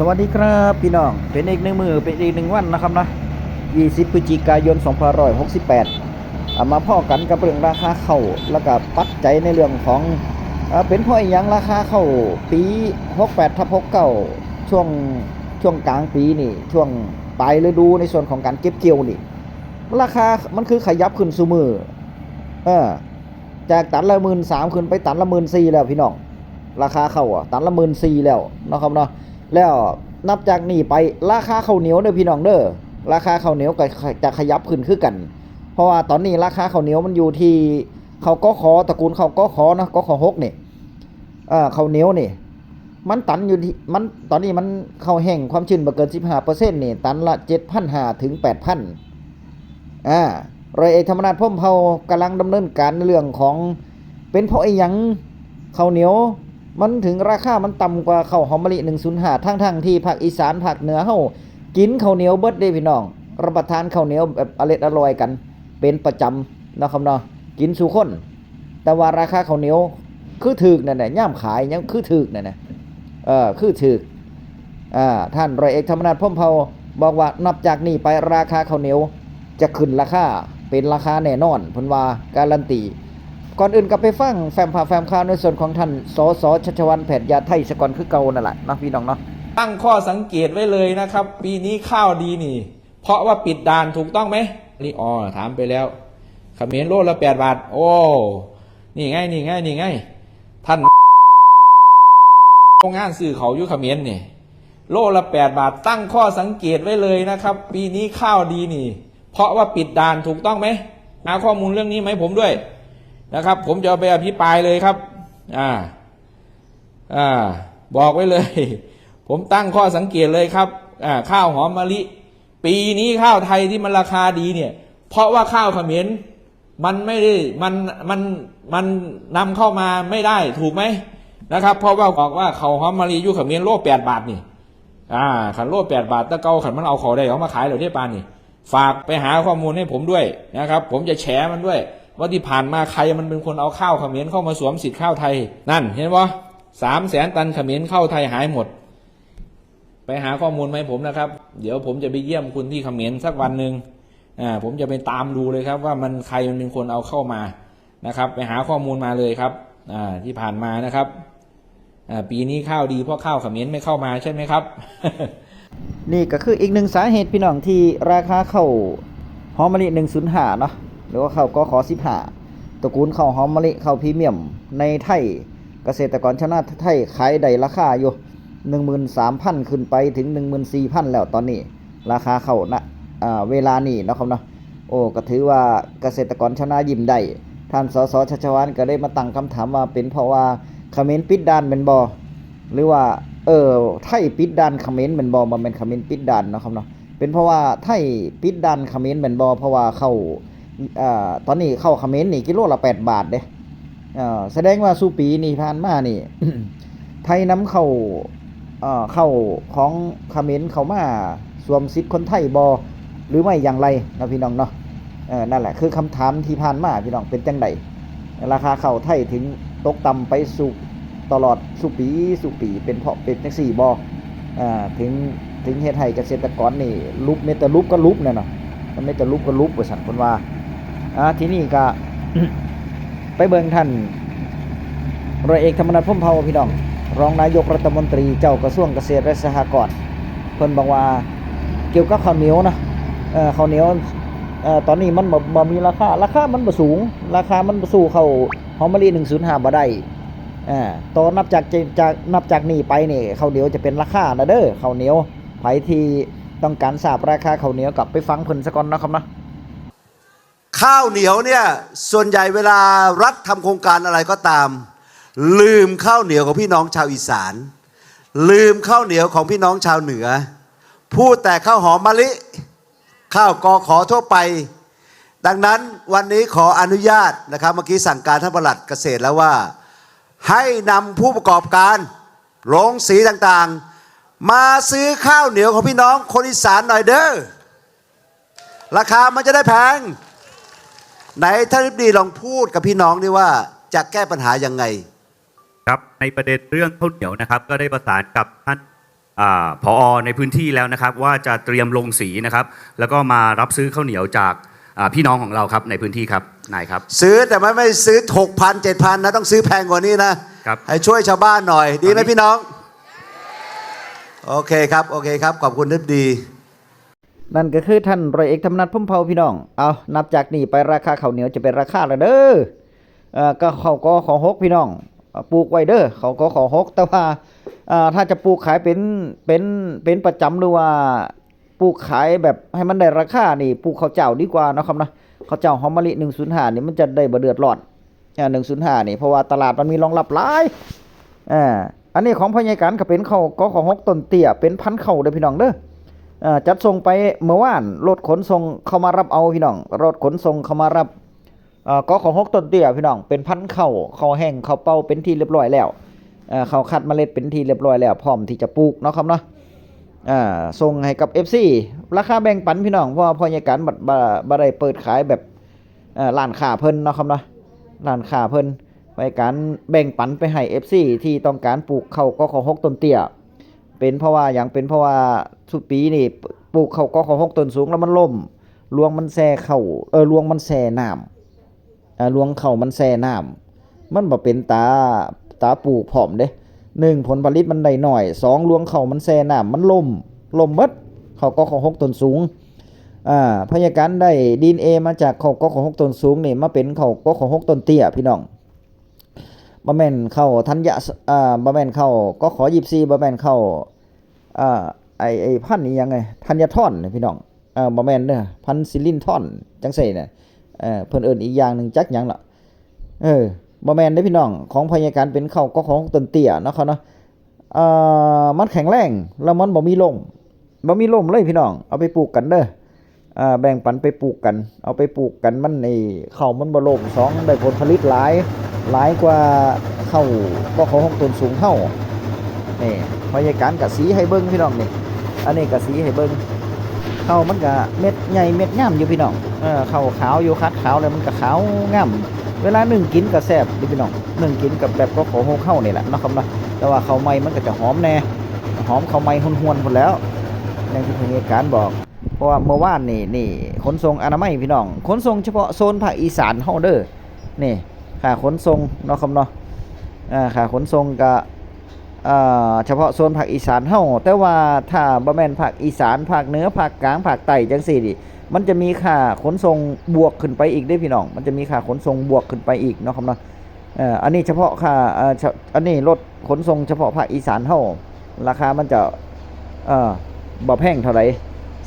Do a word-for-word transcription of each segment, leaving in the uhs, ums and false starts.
สวัสดีครับพี่น้อง เป็นอีกหนึ่งมื้อ เป็นอีกหนึ่งวันนะครับนะ ยี่สิบ พฤศจิกายน สองพันห้าร้อยหกสิบแปด อ่ะ มาพ้อกันกับเรื่องราคาข้าว แล้วก็ปัจจัยในเรื่องของ อ่า เป็นเพราะอิหยังราคาข้าวปี หกแปดทับหกเก้า ช่วง ช่วงกลางปีนี่ ช่วงปลายฤดูในส่วนของการเก็บเกี่ยวนี่ ราคามันคือขยับขึ้นซุมื้อ เออ จากตันละ หมื่นสาม ขึ้นไปตันละ หมื่นสี่ แล้วพี่น้อง ราคาข้าวอะ ตันละ หมื่นสี่ แล้วเนาะครับเนาะ แล้วนับจากนี้ไปราคาข้าวเหนียวเด้อพี่น้องเด้อ ราคาข้าวเหนียวก็จะขยับขึ้นคือกัน เพราะว่าตอนนี้ราคาข้าวเหนียวมันอยู่ที่ข้าว กข ตระกูลข้าว กข เนาะ กข หก นี่ เอ่อ ข้าวเหนียวนี่ มันตันอยู่ที่ มัน ตอนนี้มันข้าวแห้งความชื้นบ่เกิน สิบห้าเปอร์เซ็นต์ นี่ ตันละ เจ็ดพันห้าถึงแปดพัน อ่า ร้อยเอกธรรมนัฐ พรหมเผ่ากำลังดำเนินการในเรื่องของ เป็นเพราะอิหยังข้าวเหนียว มันถึงราคามันต่ำกว่าข้าวหอมมะลิ หนึ่งศูนย์ห้า ทั้งๆที่ภาคอีสานภาคเหนือเฮากินข้าวเหนียวเบิดเด้พี่น้อง รับประทานข้าวเหนียวแบบอร็ดอร่อยกันเป็นประจำเนาะครับเนาะ กินสู่คน แต่ว่าราคาข้าวเหนียวคือถูกนั่นแหละ ย่ามขายยังคือถูกนั่นแหละ เออ คือถูก อ่า ท่านร้อยเอกธรรมนัฐ พรหมเผ่า บอกว่านับจากนี้ไปราคาข้าวเหนียวจะขึ้นราคา เป็นราคาแน่นอน เพิ่นว่าการันตี ก่อนอื่นก็ไปฟังแฟ้มภาพแฟ้มข่าวในส่วนของท่าน สส ชัชวาล แผดยาไทย ซะก่อนคือเก่านั่นแหละเนาะพี่น้องเนาะ ตั้งข้อสังเกตไว้เลยนะครับ ปีนี้ข้าวดีนี่ เพราะว่าปิดด่านถูกต้องไหม นี่ อ๋อ ถามไปแล้ว เขมรโลละ แปด บาท โอ้ นี่ไง นี่ไง นี่ไง ท่าน โรงงานซื้อเขาอยู่เขมรนี่ โลละ แปด บาท ตั้งข้อสังเกตไว้เลยนะครับ ปีนี้ข้าวดีนี่ เพราะว่าปิดด่านถูกต้องไหม หาข้อมูลเรื่องนี้ไหมาให้ผมด้วยนะครับ ผมจะเอาไปอภิปรายเลยครับ อ่า อ่า บอกไว้เลย ผมตั้งข้อสังเกตเลยครับ อ่า ข้าวหอมมะลิ ปีนี้ข้าวไทยที่มันราคาดีเนี่ย เพราะว่าข้าวเขมร มันไม่ได้ มัน มัน มันนำเข้ามาไม่ได้ ถูกไหมนะครับ เพราะว่าบอกว่าข้าวหอมมะลิอยู่เขมรโล แปด บาทนี่ อ่า คันโล แปด บาท แต่เก่าคันมันเอาเข้าได้ เอามาขายแล้วเด้ปานนี่ ฝากไปหาข้อมูลให้ผมด้วยนะครับ ผมจะแฉมันด้วย ว่าที่ผ่านมาใครมันเป็นคนเอาข้าวเขมรเข้ามาสวมสิทธิ์ข้าวไทย นั่น เห็นบ่ สามแสน ตันเขมรเข้าไทยหายหมด ไปหาข้อมูลมาให้ผมนะครับ เดี๋ยวผมจะไปเยี่ยมคุณที่เขมรสักวันหนึ่ง อ่า ผมจะไปตามดูเลยครับ ว่ามันใครมันเป็นคนเอาเข้ามานะครับ ไปหาข้อมูลมาเลยครับ อ่า ที่ผ่านมานะครับ อ่า ปีนี้ข้าวดีเพราะข้าวเขมรไม่เข้ามาใช่ไหมครับ นี่ก็คืออีกหนึ่งสาเหตุพี่น้องที่ราคาข้าวหอมมะลิ หนึ่งศูนย์ห้า เนาะ หรือว่าข้าว กข สิบห้า ตระกูลข้าวหอมมะลิ ข้าวพรีเมียมในไทย เกษตรกรชาวนาไทยขายได้ราคาอยู่ หนึ่งหมื่นสามพัน ขึ้นไปถึง หนึ่งหมื่นสี่พัน แล้วตอนนี้ ราคาข้าว ณ อ่า เวลานี้เนาะครับเนาะ โอ้ ก็ถือว่าเกษตรกรชาวนายิ้มได้ ท่าน สส ชัชวาล ก็เลยมาตั้งคำถามว่าเป็นเพราะว่าเขมรปิดด่านแม่นบ่ หรือว่า เออ ไทยปิดด่านเขมรแม่นบ่ บ่แม่นเขมรปิดด่านเนาะครับเนาะ เป็นเพราะว่าไทยปิดด่านเขมรแม่นบ่ เพราะว่าข้าว อ่า ตอนนี้ข้าวเขมรนี่กิโลละ แปด บาทเด้ อ่า แสดงว่าสู่ปีนี่ผ่านมานี่ ไทยนำเข้า อ่า ข้าวของเขมรเข้ามาสวมสิทธิ์คนไทยบ่ หรือไม่อย่างไรเนาะพี่น้องเนาะ เออ นั่นแหละคือคำถามที่ผ่านมาพี่น้อง เป็นจั่งใด ราคาข้าวไทยถึงตกต่ำไปสู่ ตลอดสู่ปีสู่ปี เป็นเพราะเป็นจั่งซี้บ่ อ่า ถึง ถึงเฮ็ดให้เกษตรกรนี่หลุบ มีแต่หลุบกับหลุบนั่นน่ะ มันมีแต่หลุบกับหลุบว่าซั่นเพิ่นว่า อ่า ทีนี้ก็ ไปเบิ่งท่านร้อยเอกธรรมนัฐ พรหมเผ่า พี่น้อง รองนายกรัฐมนตรีเจ้ากระทรวงเกษตรและสหกรณ์ เพิ่นบอกว่าเกี่ยวกับข้าวเหนียวนะ เอ่อ ข้าวเหนียว เอ่อ ตอนนี้มันบ่ บ่มีราคา ราคามันบ่สูง ราคามันบ่สู้ข้าวหอมมะลิ หนึ่งศูนย์ห้า บ่ได้ อ่า ต่อนับจาก จาก นับจากนี้ไปนี่ ข้าวเหนียวจะเป็นราคานะเด้อ ข้าวเหนียว ไผที่ต้องการทราบราคาข้าวเหนียวก็ไปฟังเพิ่นซะก่อนเนาะครับเนาะ ข้าวเหนียวเนี่ย ส่วนใหญ่เวลารัฐทำโครงการอะไรก็ตาม ลืมข้าวเหนียวของพี่น้องชาวอีสาน ลืมข้าวเหนียวของพี่น้องชาวเหนือ พูดแต่ข้าวหอมมะลิ ข้าว กข ทั่วไป ดังนั้นวันนี้ขออนุญาตนะครับ เมื่อกี้สั่งการท่านปลัดเกษตรแล้วว่า ให้นำผู้ประกอบการโรงสีต่างๆ มาซื้อข้าวเหนียวของพี่น้องคนอีสานหน่อยเด้อ ราคามันจะได้แพง ไหนท่านอธิบดีลองพูดกับพี่น้องดิว่าจะแก้ปัญหายังไง ครับ ในประเด็นเรื่องข้าวเหนียวนะครับ ก็ได้ประสานกับท่าน อ่า ผอ.ในพื้นที่แล้วนะครับ ว่าจะเตรียมลงสีนะครับ แล้วก็มารับซื้อข้าวเหนียวจาก อ่า พี่น้องของเราครับ ในพื้นที่ครับ นายครับ ซื้อแต่ไม่ไม่ซื้อหกพันเจ็ดพันนะ ต้องซื้อแพงกว่านี้นะ ครับ ให้ช่วยชาวบ้านหน่อย ดีไหม ตอนนี้ พี่น้อง โอเคครับ โอเคครับ ขอบคุณทิบดี นั่นก็คือท่านร้อยเอกธรรมนัฐพรหมเผ่าพี่น้อง เอานับจากนี้ไปราคาข้าวเหนียวจะเป็นราคาแล้วเด้อเอ่อก็ข้าวกขหกพี่น้องเอ่อปลูกไว้เด้อข้าวกขหกแต่ว่าเอ่อถ้าจะปลูกขายเป็นเป็นเป็นประจำหรือว่าปลูกขายแบบให้มันได้ราคานี่ปลูกข้าวเจ้าดีกว่าเนาะครับเนาะข้าวเจ้าหอมมะลิหนึ่งศูนย์ห้านี่มันจะได้บ่เดือดร้อน อ่าหนึ่งศูนย์ห้านี่เพราะว่าตลาดมันมีรองรับหลายอ่าอันนี้ของพ่อใหญ่กันก็เป็นข้าวกขหกต้นเตี้ยเป็นพันธุ์ข้าวเด้อพี่น้องเด้ออ่าจัดส่งไปเมื่อวานรถขนส่งเข้ามารับเอาพี่น้องรถขนส่งเข้ามารับเอ่อกขหกต้นเตี้ยพี่น้องเป็นพันธุ์ข้าวข้าวแห้งข้าวเปล่าเป็นที่เรียบร้อยแล้วเอ่อข้าวคัดเมล็ดเป็นที่เรียบร้อยแล้วพร้อมที่จะปลูกเนาะครับเนาะอ่าส่งให้กับ เอฟซี ราคาแบ่งปันพี่น้องเพราะว่าพ่อใหญ่กันบ่บ่บ่ได้เปิดขายแบบ เอ่อร้านค้าเพิ่นเนาะครับเนาะร้านค้าเพิ่นไว้การแบ่งปันไปให้ เอฟซี ที่ต้องการปลูกข้าวกขหกต้นเตี้ยเป็นเพราะว่าอย่างเป็นเพราะว่าทุกปีนี่ปลูกข้าวกขหกต้นสูงแล้วมันล่มรวงมันแช่ข้าวเออรวงมันแช่น้ำเอ่อรวงข้าวมันแช่น้ำมันบ่เป็นตาตาปลูกพร้อมเด้หนึ่งผลผลิตมันได้น้อยสองรวงข้าวมันแช่น้ำมันล่มล่มหมดข้าวกขหกต้นสูง อ่าพยาการได้ดีเอ็นเอมาจากข้าวกขหกต้นสูงนี่มาเป็นข้าวกขหกต้นเตี้ยพี่น้องบ่แม่นข้าวธัญญะอ่าบ่แม่นข้าวกขยี่สิบสี่บ่แม่นข้าวอ่าไอ้ไอ้พันธุ์อีหยังไงธัญทอนนี่พี่น้องเออบ่แม่นเด้อพันธุ์ซิลินทอนจังซี่น่ะเออเพิ่นเอิ้นอีกอย่างหนึ่งจักหยังล่ะเออบ่แม่นเด้อพี่น้องของพยาการเป็นข้าวกขหกต้นเตี้ยเนาะครับเนาะ เอ่อมันแข็งแรงแล้วมันบ่มีล่มบ่มีล่มเลยพี่น้องเอาไปปลูกกันเด้ออ่าแบ่งปันไปปลูกกัน เอาไปปลูกกันมันไอ้ข้าวมันบ่ล่มสองได้ผลผลิตหลายหลายกว่าข้าวกขหกต้นสูงเฮานี่พยาการกะสีให้เบิ่งพี่น้องนี่อันนี้กะสีให้เบิ่งข้าวมันกะเม็ดใหญ่เม็ดงามอยู่พี่น้องเออข้าวขาวอยู่คัดขาวแล้วมันกะขาวงามเวลานึ่งกินกะแซ่บเด้อพี่น้องนึ่งกินกับแบบกขหกเฮานี่แหละเนาะครับเนาะ แต่ว่าข้าวใหม่มันก็จะหอมแน่หอมข้าวใหม่หวนๆพุ้นแหล้วอย่างที่พยาการบอก เพราะว่าเมื่อวานนี่นี่ขนส่งอนามัยพี่น้อง ขนส่งเฉพาะโซนภาคอีสานเฮาเด้อนี่ค่าขนส่งเนาะครับเนาะอ่าค่าขนส่งก็อ่าเฉพาะโซนภาคอีสานเฮาแต่ว่าถ้าบ่แม่นภาคอีสานภาคเหนือภาคกลางภาคใต้จังซี่นี่มันจะมีค่าขนส่งบวกขึ้นไปอีกเด้อพี่น้อง มันจะมีค่าขนส่งบวกขึ้นไปอีกเนาะครับเนาะ เอ่ออันนี้เฉพาะค่าเอ่อเฉอันนี้รถขนส่งเฉพาะภาคอีสานเฮาราคามันจะเอ่อบ่แพงเท่าใด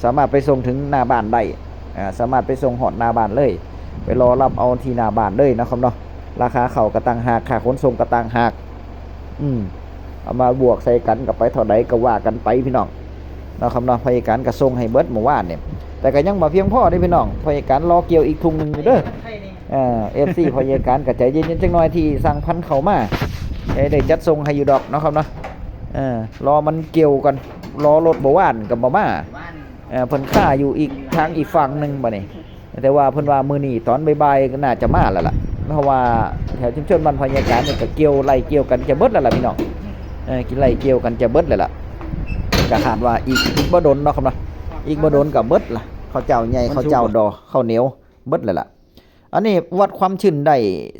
สามารถไปส่งถึงหน้าบ้านได้อ่าสามารถไปส่งฮอดหน้าบ้านเลย ไปรอรับเอาที่หน้าบ้านเลยนะครับเนาะราคาข้าวก็ต่างหากค่าขนส่งก็ต่างหากอืมเอามาบวกใส่กันก็ไปเท่าใดก็ว่ากันไปพี่น้องนะครับเนาะพยาการก็ส่งให้เบิดเมื่อวานเนี่ยแต่ก็ยังบ่เพียงพอเด้พี่น้องพยาการรอเกี่ยวอีกถุงหนึ่งอยู่เด้อ เอ่อเอฟซีพยาการก็ใจเย็นๆจักหน่อยที่สั่งพันธุ์เข้ามาได้ได้จัดส่งให้อยู่ดอกเนาะครับเนาะเอ่อรอมันเกี่ยวก่อนรอรถบ่ว่านก็บ่มาเอ่อเพิ่นคาอยู่อีกทางอีกฝั่งหนึ่งบัดนี้แต่ว่าเพิ่นว่ามื้อนี้ตอนบ่ายๆก็น่าจะมาแล้วล่ะเพราะว่าแถวชุมชนบ้านพยาการนี่ก็เกี่ยวไล่เกี่ยวกันจะเบิดแล้วล่ะพี่น้องเอ่อกินไล่เกี่ยวกันจะเบิดแล้วล่ะก็คาดว่าอีกอีกบ่ดนเนาะครับเนาะอีกบ่ดนก็เบิดล่ะข้าวเจ้าใหญ่ข้าวเจ้าดอข้าวเหนียวเบิดแล้วล่ะ อันนี้วัดความชื้นได้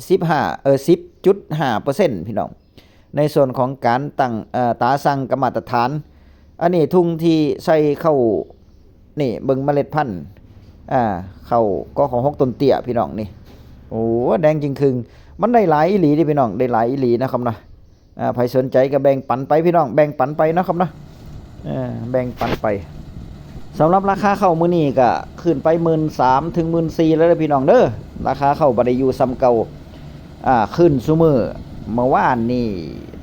สิบห้าเออสิบจุดห้าเปอร์เซ็นต์พี่น้องในส่วนของการตั้งเอ่อตาสั่งกับมาตรฐาน อันนี้ถุงที่ใส่ข้าวนี่เบิ่งเมล็ดพันธุ์อ่าข้าวกขหกต้นเตี้ยพี่น้องนี่โอ้แดงจึงครึ่งมันได้หลายอีหลีเด้พี่น้องได้หลายอีหลีนะครับเนาะ อ่าใครสนใจก็แบ่งปันไปพี่น้องแบ่งปันไปเนาะครับเนาะเออแบ่งปันไปสำหรับราคาข้าวมื้อนี้ก็ขึ้นไปหมื่นสามถึงหมื่นสี่แล้วเด้อพี่น้องเด้อราคาข้าวบ่ได้อยู่ส่ำเก่าอ่าขึ้นซุมื้อเมื่อวานนี่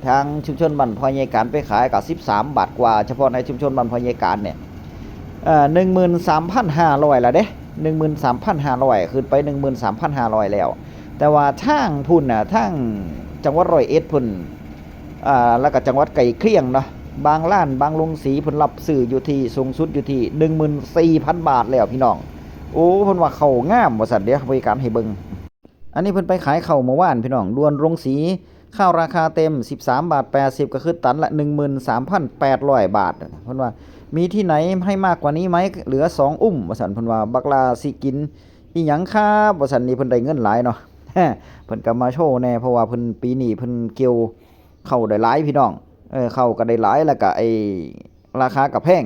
ทางชุมชนบ้านพ่อใหญ่การไปขายก็สิบสามบาทกว่าเฉพาะในชุมชนบ้านพ่อใหญ่การเนี่ยเอ่อหนึ่งหมื่นสามพันห้าร้อยละเด้หนึ่งหมื่นสามพันห้าร้อยขึ้นไปหนึ่งหมื่นสามพันห้าร้อยแล้ว แต่ว่าทางพุ้นน่ะทางจังหวัดร้อยเอ็ดพุ้นอ่าแล้วก็จังหวัดใกล้เคียงเนาะบางร้านบางโรงสีเพิ่นรับซื้ออยู่ที่สูงสุดอยู่ที่หนึ่งหมื่นสี่พันบาทแล้วพี่น้องโอ้เพิ่นว่าข้าวงามว่าซั่นเด้บริการให้เบิ่งอันนี้เพิ่นไปขายข้าวเมื่อวานพี่น้องด่วนโรงสี ข้าวราคาเต็ม สิบสามบาทแปดสิบ ก็คือตันละ หนึ่งหมื่นสามพันแปดร้อยบาท เพิ่นว่า มีที่ไหนให้มากกว่านี้ไหม เหลือสองอุ้ม ว่าซั่น เพิ่นว่า บักหล้าสิกินอีหยังครับ ว่าซั่น นี่เพิ่นได้เงินหลายเนาะ เพิ่นก็มาโชว์แหน่ เพราะว่าเพิ่น ปีนี้เพิ่นเกี่ยวข้าวได้หลายพี่น้อง เออ ข้าวก็ได้หลาย แล้วก็ไอ้ราคาก็แพง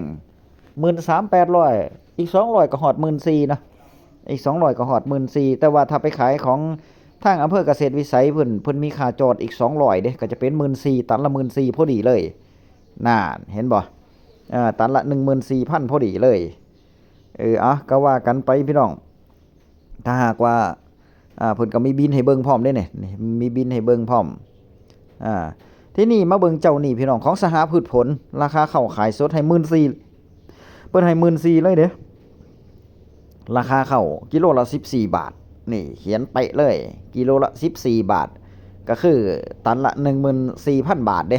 หมื่นสามแปดร้อย อีกสองร้อยก็ฮอดหมื่นสี่เนาะ อีกสองร้อยก็ฮอดหมื่นสี่ แต่ว่าถ้าไปขายของทางอำเภอเกษตรวิสัยเพิ่น เพิ่นมีค่าจอดอีกสองร้อยเด้ ก็จะเป็นหมื่นสี่ ตันละหมื่นสี่พอดีเลย นั่น เห็นบ่ เอ่อ ตันละหนึ่งหมื่นสี่พันพอดีเลย เออ อ่ะ ก็ว่ากันไปพี่น้อง ถ้าหากว่า อ่า เพิ่นก็มีบินให้เบิ่งพร้อมเด้เนี่ย นี่ มีบินให้เบิ่งพร้อม อ่า ทีนี้มาเบิ่งเจ้านี่พี่น้อง ของสหพืชผล ราคาข้าวขายสดให้หมื่นสี่ เพิ่นให้หมื่นสี่เลยเด้ ราคาข้าวกิโลละสิบสี่บาท นี่เขียนเป๊ะเลย กิโลละสิบสี่บาท ก็คือตันละหนึ่งหมื่นสี่พันบาทเด้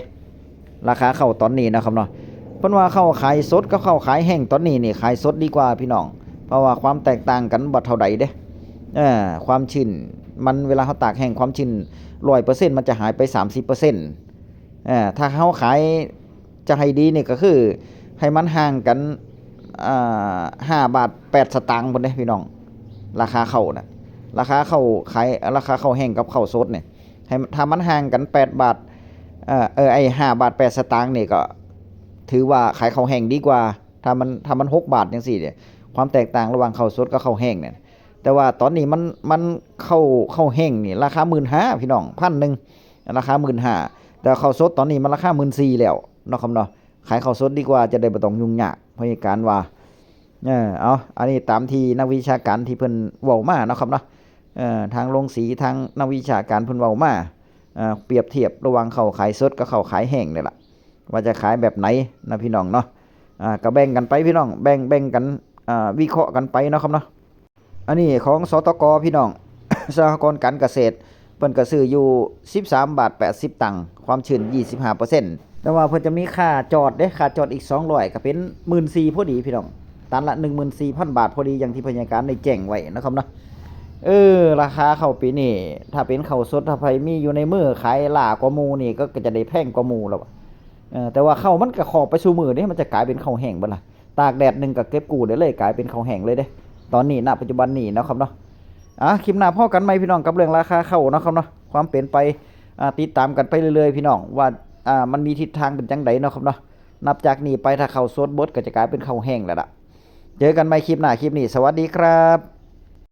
ราคาข้าวตอนนี้นะครับเนาะ เพิ่นว่าข้าวขายสดกับข้าวขายแห้งตอนนี้นี่ขายสดดีกว่าพี่น้อง เพราะว่าความแตกต่างกันบ่เท่าใดเด้ เออ ความชื้น มันเวลาเฮาตากแห้งความชื้นร้อยเปอร์เซ็นต์ มันจะหายไปสามสิบเปอร์เซ็นต์ เออ ถ้าเฮาขายจะให้ดีนี่ก็คือ ให้มันห่างกัน อ่า ห้าบาทแปดสตางค์พุ้นเด้พี่น้อง ราคาข้าวน่ะ ราคาข้าวขาย ราคาข้าวแห้งกับข้าวสดเนี่ย ให้ ถ้ามันห่างกันแปดบาท เอ่อ เออ ไอ้ห้าบาทแปดสตางค์นี่ก็ ถือว่าขายข้าวแห้งดีกว่า ถ้ามัน ถ้ามันหกบาทจังซี่เนี่ย ความแตกต่างระหว่างข้าวสดกับข้าวแห้งเนี่ย แต่ว่าตอนนี้มัน มันข้าว ข้าวแห้งนี่ราคาหมื่นห้าพี่น้อง พันหนึ่ง ราคาหมื่นห้า แต่ข้าวสดตอนนี้มันราคาหมื่นสี่แล้วเนาะครับเนาะ ขายข้าวสดดีกว่า จะได้บ่ต้องยุ่งยาก พยาการว่า เออ เอา อันนี้ตามที่นักวิชาการที่เพิ่นเว้ามาเนาะครับเนาะ เออ ทางโรงสี ทางนักวิชาการเพิ่นเว้ามา เอ่อ เปรียบเทียบระหว่างข้าวขายสดกับข้าวขายแห้งนี่ล่ะ ว่าจะขายแบบไหนนะพี่น้องเนาะ อ่า ก็แบ่งกันไปพี่น้อง แบ่ง แบ่งกัน อ่า วิเคราะห์กันไปเนาะครับเนาะ อันนี้ของ สตก พี่น้อง สหกรณ์การเกษตร เพิ่นก็ซื้ออยู่สิบสามบาทแปดสิบตังค์ ความชื้นยี่สิบห้าเปอร์เซ็นต์ แต่ว่าเพิ่นจะมีค่าจอดเด้ ค่าจอดอีกสองร้อย ก็เป็นหมื่นสี่พอดีพี่น้อง ตันละหนึ่งหมื่นสี่พันบาทพอดี อย่างที่พยาการได้แจ้งไว้นะครับเนาะ เออ ราคาข้าวปีนี้ ถ้าเป็นข้าวสด ถ้าไผมีอยู่ในมือขายหลายกว่าหมู่นี่ก็ ก็จะได้แพงกว่าหมู่แล้วอะ เออ แต่ว่าข้าวมันก็ขอบไปสู่มื้อเด้ มันจะกลายเป็นข้าวแห้งเบิดล่ะ ตากแดดหนึ่งก็เก็บกู้ได้เลย กลายเป็นข้าวแห้งเลยเด้ ตอนนี้ ณ ปัจจุบันนี้เนาะครับเนาะ อ่ะ คลิปหน้าพ้อกันใหม่พี่น้อง กับเรื่องราคาข้าวเนาะครับเนาะ ความเป็นไป อ่า ติดตามกันไปเรื่อยๆพี่น้อง ว่า อ่า มันมีทิศทางเป็นจังใดเนาะครับเนาะ นับจากนี้ไปถ้าข้าวสดเบิดก็จะกลายเป็นข้าวแห้งแล้วล่ะ เจอกันใหม่คลิปหน้า คลิปนี้ สวัสดีครับ